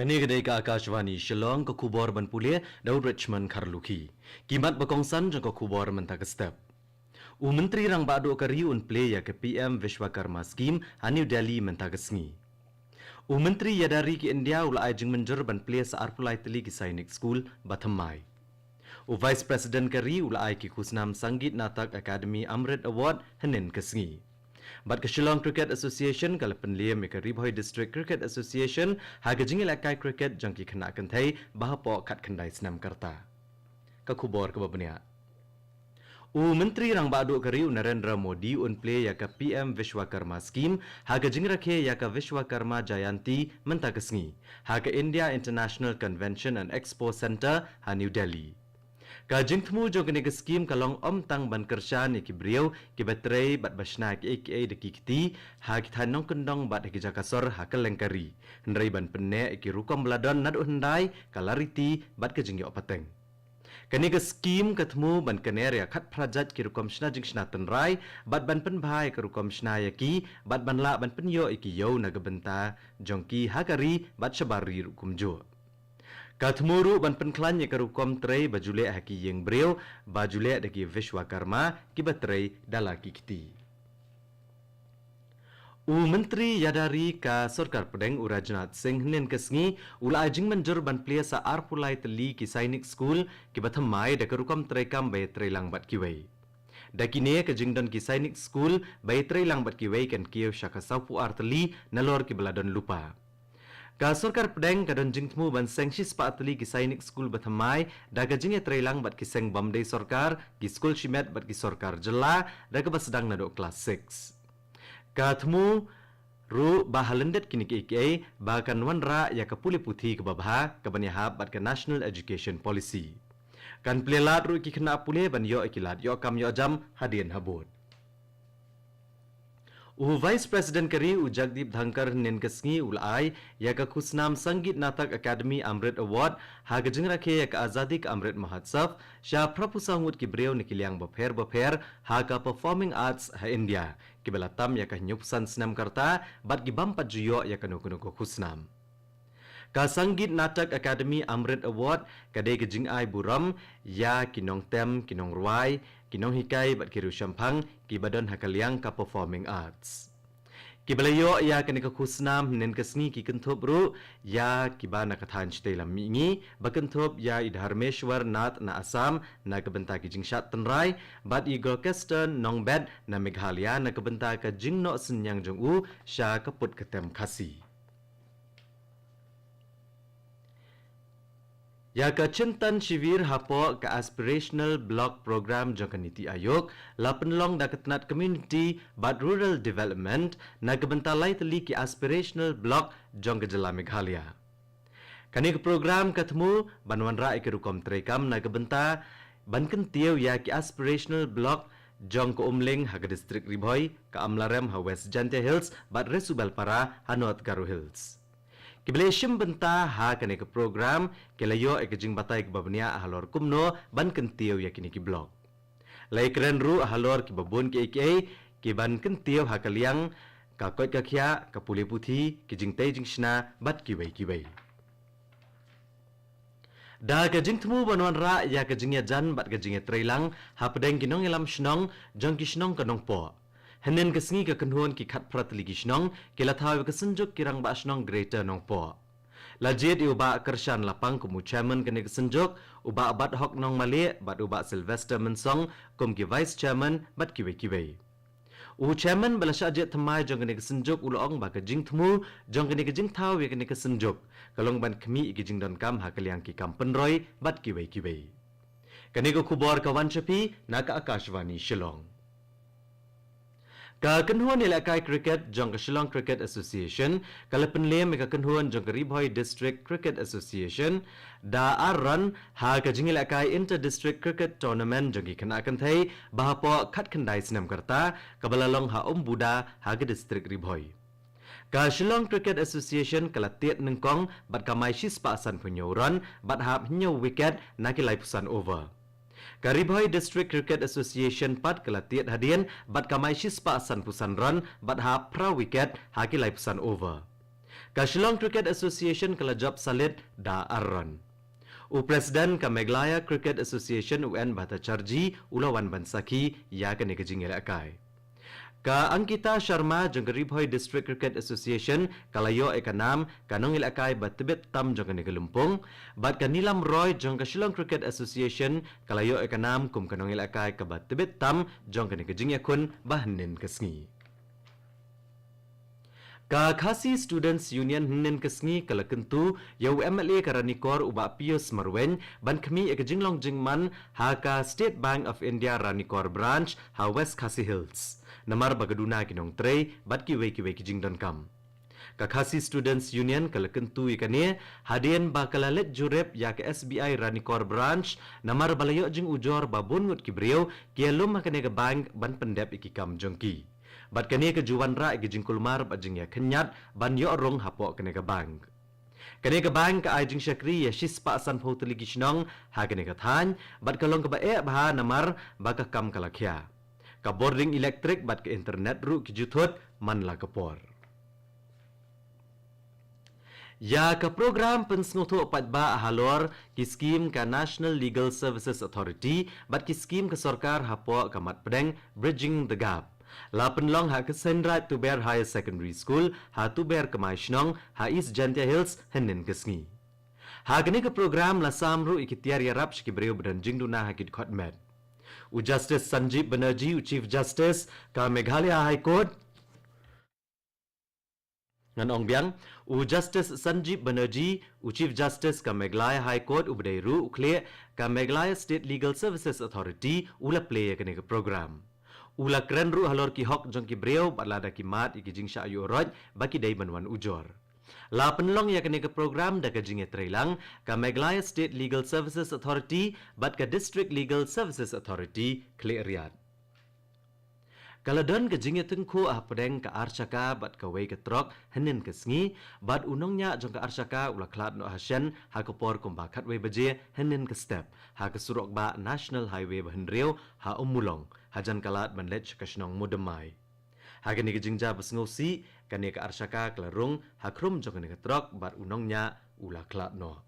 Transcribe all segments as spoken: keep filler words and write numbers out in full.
Kane ka dei ka Akashvani Shillong, ka khubor ban pule da u Richmond Kharlukhi. Ki mat ba kongsan jong ka khubor mynta ka step. U Myntri Rangbah Duh ka ri un plie ïa ka P M Vishwakarma Scheme ha New Delhi mynta ka sngi. U Myntri Ïada Ri ka India u la ai jingmynjur ban plie sa arphew lai tylli ki Sainik School ba thymmai. U Vice President ka ri u la ai ki khusnam Sangeet Natak Akademi Amrit Award hynnin ka sngi. Bad ka Shillong Cricket Association ka la pynliem ïa ka Ri Bhoi District Cricket Association ha ka jingïalehkai cricket jong ki khynnah kynthei ba hapoh khatkhyndai snem ka rta. Ka khubor kaba bniah. U Myntri Rangbah Duh ka ri u Narendra Modi un plie ïa ka P M Vishwakarma Scheme ha ka jingrakhe ïa ka Vishwakarma Jayanti mynta ka sngi ha ka India International Convention and Expo Centre ha New Delhi. Ka jingthmu jong kane ka scheme ka long ym tang ban kyrshan ïa ki briew kiba trei bad ba shna kiei kiei da ki kti ha ki thaiñ nongkyndong bad ha ki jaka sor ha kylleng ka ri, hynrei ban pynneh ïa ki rukom ba la don naduh hyndai, ka la riti bad ka jingïoh pateng. Kane ka scheme ka thmu ban kner ïa khatphra jait ki rukom shna jingshna tynrai bad ban pynbha ïa ka rukom shna ïa ki bad ban lah ban pynïoh ïa ki ïew na ka bynta jong ki ha ka ri bad shabar ri ruh kumjuh. Ka thmu ruh ban pynkhlaiñ ïa ka rukom trei ba ju leh ha ki ïing briew ba ju leh da ki Vishwakarma kiba trei da la ki kti. U Myntri Ïada Ri ka Sorkar Pdeng u Rajnath Singh hynnin ka sngi u la ai jingmynjur ban plie sa arphew lai tylli ki Sainik School kiba thymmai da ka rukom treikam ba ïatreilang bad kiwei. Da kine ka jingdon ki Sainik School ba ïatreilang bad kiwei kan kiew sha ka sawphew ar tylli nalor kiba la don lypa. Ka Sorkar Pdeng ka don jingthmu ban seng shispah tylli ki Sainik School ba thymmai da ka jingïatreilang bad ki seng bym dei sorkar, ki skul shimet bad ki sorkar jylla da kaba sdang naduh klas six. Ka thmu ruh ba ha lyndet kine kiei kiei ba kan wanrah ïa ka pule puthi kaba bha kaban ïahap bad ka National Education Policy. Kan plie lad ruh ki khynnah pule ban ïoh ïa ki lad ïoh kam ïoh jam hadien habud. U Vice President ka ri u Jagdeep Dhankhar hynnin ka sngi u la ai ïa ka khusnam Sangeet Natak Akademi Amrit Award ha ka jingrakhe ïa ka Azadi Ka Amrit Mahotsav sha phraphew saw ngut ki briew na ki liang bapher bapher ha ka performing arts ha India, kiba la tam ïa ka hynñiewphew san snem ka rta bad ki bym pat ju ïoh ïa kano kano ka khusnam. Ka Sangeet Natak Akademi Amrit Award ka dei ka jingai burom ïa ki nongtem, ki nongrwai, ki nonghikai bad ki riewshemphang kiba don ha ka liang ka performing arts. Kiba la ïoh ïa kane ka khusnam hynnin ka sngi ki kynthup ruh ïa kiba na ka thaiñ shatei lam mihngi, ba kynthup ïa i Dharmeshwar Nath na Assam na ka bynta ki jingshad tynrai bad i Gorkeston Nongbet na Meghalaya na ka bynta ka jingnoh synñiang jong u sha ka put ka tem Khasi. Ïa ka Chintan Shivir hapoh ka Aspirational Block Program jong ka NITI Aayog la pynlong da ka tnat Community bad Rural Development na ka bynta lai tylli ki Aspirational Block jong ka jylla Meghalaya. Kane ka program ka thmu ban wanrah ïa ki rukom treikam na ka bynta ban kyntiew ïa ki Aspirational Block jong ka Umling ha ka District Ri Bhoi, ka Amlarem ha West Jaintia Hills bad Resubelpara ha North Garo Hills. Kiba la shim bynta ha kane ka program ki la ïoh ïa ka jingbatai kaba bniah halor kumno ban kyntiew ïa kine ki block. La ïakren ruh halor kiba bun kiei kiei kiban kyntiew ha ka liang ka koit ka khiah, ka pule puthi, ki jingtei jingshna bad kiwei kiwei. Da ka jingthmu ban wanrah ïa ka jingïajan bad ka jingïatreilang hapdeng ki nongïalam shnong jong ki shnong ka Nongpoh, hynnin ka sngi ka kynhun ki khatphra tylli ki shnong ki la thaw ïa ka Synjuk ki Rangbah Shnong Greater Nongpoh. La jied ïa u Bah Kyrshan Lapang kum u Chairman kane ka Synjuk, u Bah Badhok Nongmalieh bad u Bah Sylvester Mynsong kum ki Vice Chairman bad kiwei kiwei. U Chairman ba la shah jied thymmai jong kane ka Synjuk u la ong ba ka jingthmu jong kane ka jingthaw ïa kane ka Synjuk ka long ban khmih ïa ki jingdonkam ha ka liang ki kam pynroi bad kiwei kiwei. Kane ka khubor ka wan sha phi na ka Akashvani Shillong. Ka kynhun ïalehkai cricket jong ka Shillong Cricket Association ka la pynliem ïa ka kynhun jong ka Ri Bhoi District Cricket Association da ar run ha ka jingïalehkai Inter District Cricket Tournament jong ki khynnah kynthei ba hapoh khatkhyndai snem ka rta kaba la long ha Umbuda ha ka District Ri Bhoi. Ka Shillong Cricket Association ka la tied nyngkong bad kamai shispah sanphew hynñiew run bad hap hynñiew wicket na ki laiphew san over. Ka Ri Bhoi District Cricket Association pat ka la tied hadien bad kamai shispah sanphew san run bad hap phra wicket ha ki laiphew san over. Ka Shillong Cricket Association ka la jop salit da ar run. U President ka Meghalaya Cricket Association, u N Bhattacharjee, u la wan ban sakhi ïa kane ka jingïalehkai. Ka Ankita Sharma jong ka Ri Bhoi District Cricket Association ka la ïoh ïa ka nam ka nongïalehkai ba tbit tam jong kane ka lympung, bad ka Neelam Roy jong ka Shillong Cricket Association ka la ïoh ïa ka nam kum ka nongïalehkai kaba tbit tam jong kane ka jingïakhun ba hynnin ka sngi. Ka Khasi Students Union hynnin ka sngi ka la kyntu ïa u M L A ka Ranikor, u Bah Pius Marwein, ban khmih ïa ka jinglong jingman ha ka State Bank of India Ranikor Branch ha West Khasi Hills, namar ba ka duna ki nongtrei bad kiwei kiwei ki jingdonkam. Ka Khasi Students Union ka la kyntu ïa kane hadien ba ka la leit jurip ïa ka S B I Ranikor Branch, namar ba la ïoh jingujor ba bun ngut ki briew ki ïalum ha kane ka bank ban pyndep ïa ki kam jong ki. Bad kane ka ju wanrah ïa ka jingkulmar bad jingïakhynñiat ban ïoh rung hapoh kane ka bank. Kane ka bank ka ai jingshakri ïa shispah sanphew tylli ki shnong ha kane ka thaiñ, bad ka long kaba eh bha namar ba ka kam ka la khia. Ka bording elektrik bad ka internet ruh ki ju thut man la ka por. Ïa ka program pynsngewthuh paidbah halor ki skim ka National Legal Services Authority bad ki skim ka sorkar hapoh ka mat pdeng Bridging the Gap la pynlong ha ka Seinraij Tuber Higher Secondary School ha Tuber Kmai Shnong ha East Jaintia Hills hynnin ka sngi. Ha kane ka program la sam ruh ïa ki tiar ïarap sha ki briew ba don jingduna ha ki dkhot met. U Justice Sanjeev Banerjee, u Chief Justice ka Meghalaya High Court, ngan ong biang, u Justice Sanjeev Banerjee, u Chief Justice ka Meghalaya High Court, uba dei ruh u khlieh ka Meghalaya State Legal Services Authority, u la plie ïa kane ka program. U la kren ruh halor ki hok jong ki briew bad lada ki mad ïa ki jingshah ïuh roit ba ki dei ban wan ujor. La pynlong ïa kane ka program da ka jingïatreilang ka Meghalaya State Legal Services Authority bad ka District Legal Services Authority Khliehriat. Ka la don ka jingïatyngkhuh hapdeng ka arshaka bad kawei ka trok hynnin ka sngi, bad u nongñiah jong ka arshaka u la khlad noh ha shen ha ka por kumba khatwei baje hynnin ka step ha ka surok bah National Highway ba hynriew ha Ummulong, hajan ka lad ban leit sha ka shnong Moodymmai. Ha kane ka jingjia ba sngewsih, kane ka arshaka ka la rung ha khrum jong kane ka trok bad u nongñiah u la khlad noh.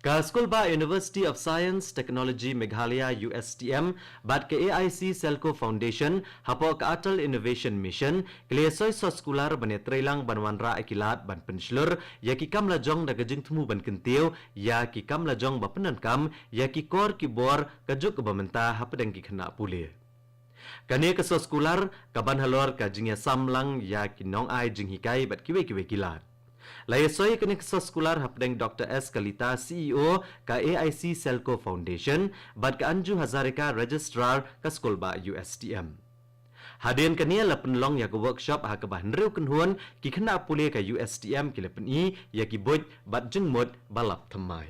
Ka Skulbah University of Science Technology Meghalaya, U S T M, bad ka A I C Selco Foundation hapoh ka Atal Innovation Mission ki la ïasoi soskular ban ïatreilang ban wanrah ïa ki lad ban pynshlur ïa ki kam lajong da ka jingthmu ban kyntiew ïa ki kam lajong ba pyndonkam ïa ki kor ki bor ka juk kaba mynta hapdeng ki khynnah pule. Kane ka soskular ka ban halor ka jingïasamlang ïa ki nongai jinghikai bad kiwei kiwei ki lad. La ïasoi kane ka soskular hapdeng Doctor S Kalita, C E O ka A I C Selco Foundation, bad ka Anju Hazarika, Registrar ka Skulbah U S T M. Hadien kane la pynlong ïa ka workshop ha kaba hynriew kynhun ki khynnah pule ka U S T M ki la pyni ïa ki buit bad jingmut ba lap thymmai.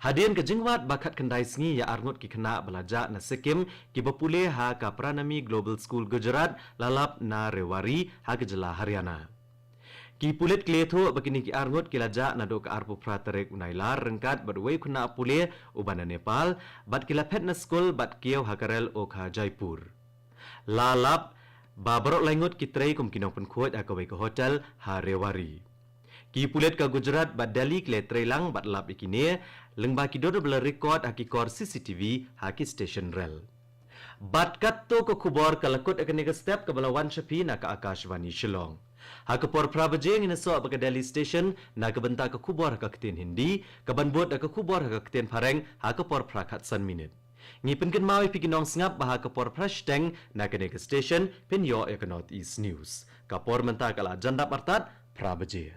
Hadien ka jingwad ba khatkhyndai sngi ïa arngut ki khynnah ba la jah na Sikkim kiba pule ha ka Pranami Global School Gujarat la lap na Rewari ha ka jylla Haryana. Ki pulit ki la ïathuh ba kine ki arngut ki la jah naduh ka arphew phra tarik u Nailar ryngkat bad uwei u khynnah pule uba na Nepal, bad ki la phet na skul bad kiew ha ka rel Oka Jaipur. La lap ba baroh laingut ki trei kum ki nongpynkhuid ha kawei ka hotel ha Rewari. Ki pulit ka Gujarat bad Delhi ki la ïatreilang bad lap ïa kine, lyngba ki dur ba la record ha ki kor C C T V ha ki station rel. Bad katto ka khubor ka la kut ha kane ka step kaba la wan sha phi na ka Akashvani Shillong. Ha ka por phra baje ngin ïasoh bad ka Delhi Station na ka bynta ka khubor ha ka ktien Hindi, kaban bud da ka khubor ha ka ktien Phareng ha ka por phra khatsan minit. Ngi pynkynmaw ïa phi ki nongsngap ba ha ka por phra shiteng na kane ka station phin ïoh ïa ka North East News. Ka por mynta ka la jan dap artat phra baje.